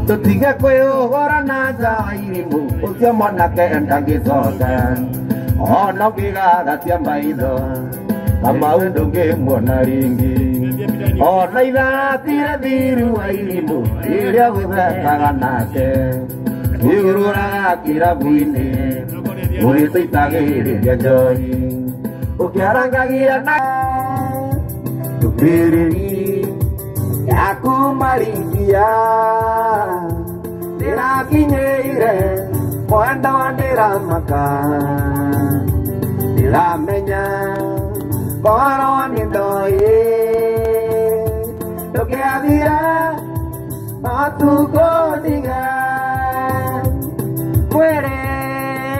Tutiga kwĩhũgũra na nja wa irimũ ũcio mwanake ndangĩcoka ona ũngĩgagatia maitho Kamau ndũngĩmuona rĩngĩ ona ithatire thiru wa irimũ rĩrĩa gũthekaga nake igũrũraga kĩrabu-inĩ ũgĩtũitagĩrĩria njohi ũkĩarangagia na ndũmĩrĩri yaku marikia ndĩrakinyĩire mwendwa ndĩramaka ndĩramenya korwo nĩ ndoĩ ndũngĩathire matukũ ndige mwĩrĩ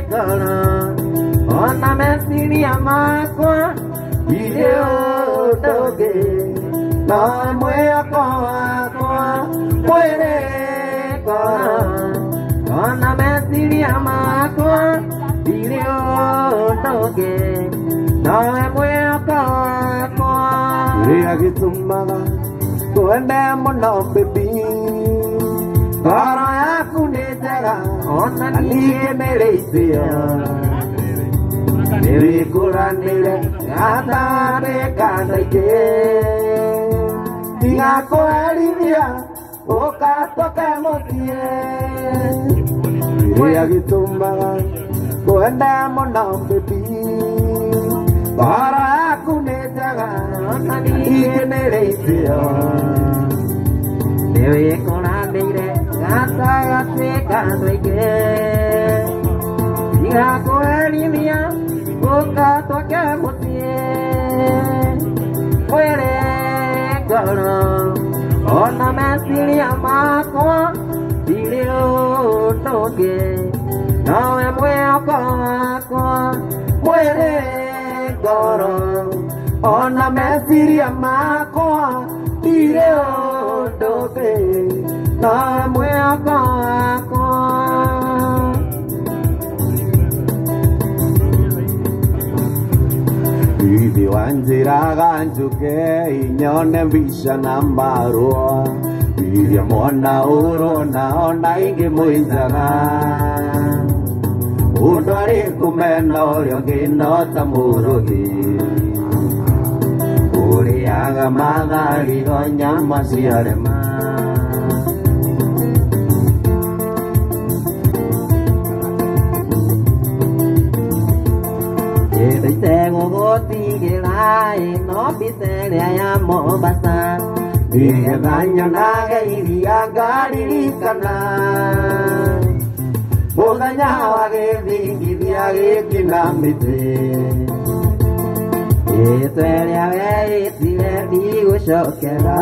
ngoro ona meciria makwa ndirĩ ũndũ ũngĩ no mwĩhoko wakwa mwĩrĩ ngoro ona meciria makwa ndirĩ ũndũ ũngĩ no mwĩhoko wakwa kĩrĩa gĩtũmaga ngwende mũno baby ngoro yaku nĩ njega ona niĩ nĩrĩ itĩo nĩwĩkũranĩre gatagatĩ ka andũ aingĩ tiga kũherithia ũkatoke mũciĩ kĩrĩa gĩtũmaga ngwende mũno baby ngoro yaku nĩ njega ona niĩ nĩrĩ itĩo nĩwĩkũranĩire gatagatĩ ka andũ aingĩ tiga kũherithia ũkatoke mũciĩ mwĩrĩ ngoro ona meciria makwa ndirĩ ũndũ ũngĩ nowe mwĩhoko wakwa mwĩrĩ ngoro ona meciria makwa ndirĩ ũndũ ũngĩ nowe mwĩhoko wakwa. Bibi wanjĩraga njũke inyone mbica na marũa iria mwana ũrona ona ingĩ mwĩnjaga ũndũ arĩ kũmena ũrĩa ũngĩ no ta mũrũthi ũrĩaga matharigo nyama ciarema. Gũtigĩra ĩno mbica ĩrĩa ya Mombasa nĩgetha nyonage iria ngaririkana mũthenya wa gĩthingithia gĩkĩ na mĩtĩ ĩtwa ĩrĩa weĩtire ndigũcokera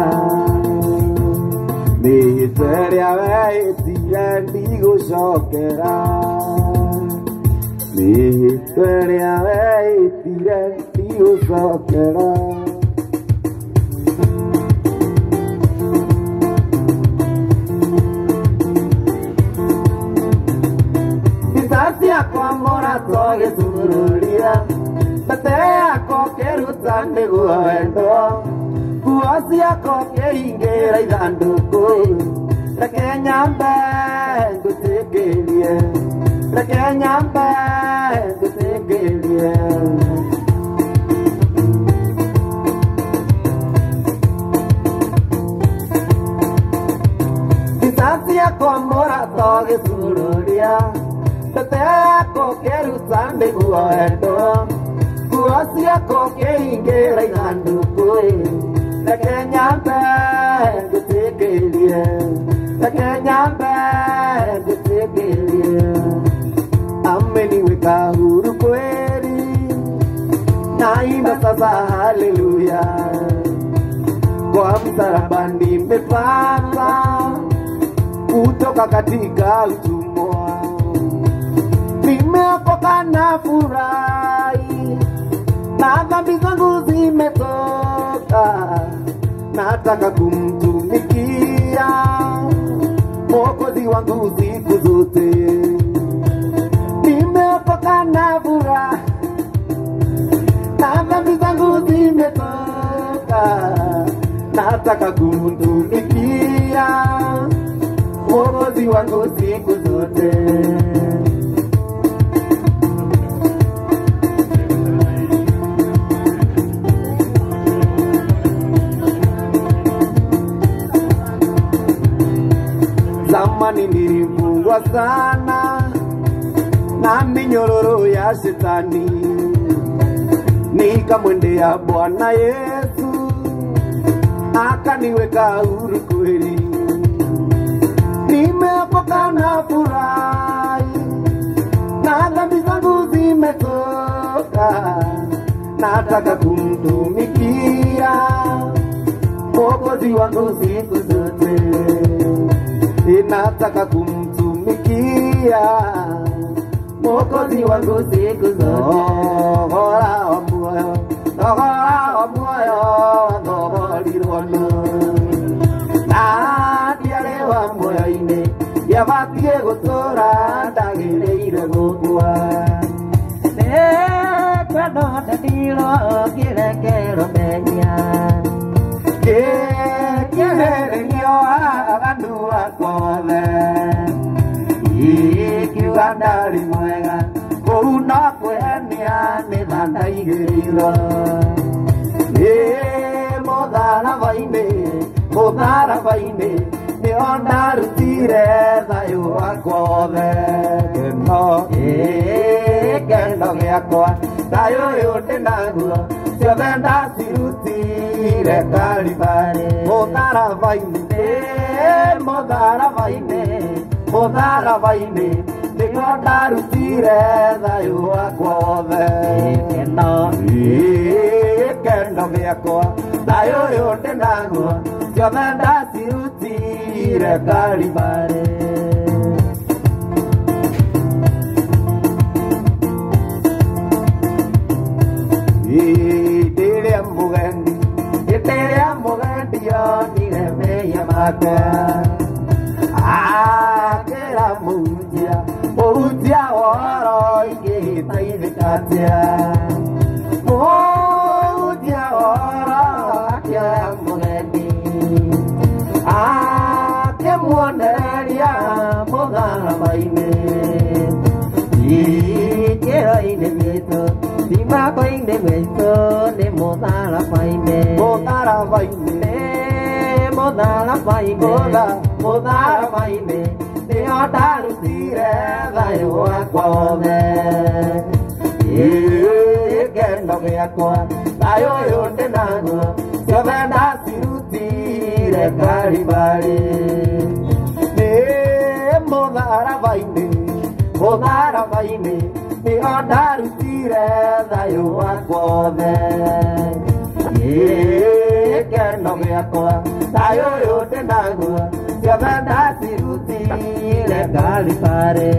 mĩhĩtwa ĩrĩa weĩtire ndigũcokera mĩhĩtwa ĩrĩa weĩtire ndigũcokera. Mbica ciakwa mũratho gĩcururia mbete yakwa ũkĩruta nĩguo wendo nguo ciakwa ũkĩingĩra ithandũkũ reke nyambe ngũtĩkĩrie reke nyambe ngũtĩkĩrie. Mbica ciakwa mũratho gĩcururia mbete yakwa ũkĩruta nĩguo wendo nguo ciakwa ũkĩingĩra ithandũkũ reke nyambe ngũtĩkĩrie reke nyambe ngũtĩkĩrie. Ameniweka huru kweli naimba sasa haleluya kwa msalaba nimepata kutoka katika utumwa nimeokoka na furahi na dhambi zangu zimetoka nataka kumtumikia Mwokozi wangu siku zote nimeokoka na furahi na dhambi zangu zimetoka Nataka kumtumikia Mwokozi wangu siku zote. Zamani nilifungwa sana na minyororo ya shetani, nikamwendea Bwana Yesu akaniweka huru kweli. Nimeokoka na furahi na dhambi zangu zimetoka, nataka kumtumikia Mwokozi wangu siku zote. Nataka kumtumikia Mwokozi wangu siku zote. Thogora wa muoyo, thogora wa muoyo wathogorirwo nũ? Na ndiarĩ wa muoyo-inĩ, ndiabatiĩ gũtũũra, ndagĩrĩire gũkua. Nĩkwendwo ndetirwo ngĩrekerwo mehia, Ngĩkĩehererio aganu akwa othe, ingiuga ndarĩ mwega, kũu no kwĩhenia nĩ tha ndaigĩrĩirwo. Ĩ mũtharaba-inĩ, mũtharaba-inĩ nĩho ndarutire thayũ wakwa wothe. Keno, ĩ keno gĩakwa, thayũ ũyũ ndĩnaguo, ciothe ndacirutire Kalibari. Mũtharaba-inĩ, mũtharaba-inĩ, mũtharaba-inĩ nĩguo ndarutire thayũ wakwa wothe. Keno, ĩ keno gĩakwa, thayũ ũyũ ndĩnaguo, ciothe ndacirutire Kalibari. Hĩndĩ ĩrĩa mũgendi, hĩndĩ ĩrĩa mũgendi onire mehia makwa, akĩra mũhunjia, mũhunjia ũhoro ingĩteithĩka atĩa? Mũhunjia ũhoro akĩoya mũgendi, akĩmuonereria mũtharaba-inĩ. Ikĩro-inĩ ciitũ, ciimako-inĩ gwitũ nĩ mũtharaba-inĩ. Mũtharaba-inĩ, Nĩ mũtharaba-inĩ, mũtharaba-inĩ nĩho ndarutire thayũ wakwa wothe. Ĩ kĩendo gĩakwa, thayũ ũyũ ndĩnaguo, ciothe ndacirutire Kalibari. Nĩ mũtharaba-inĩ, mũtharaba-inĩ nĩho ndarutire thayũ wakwa wothe. Ĩ kĩendo gĩakwa, thayũ ũyũ ndĩnaguo, ciothe ndacirutire Kalibari.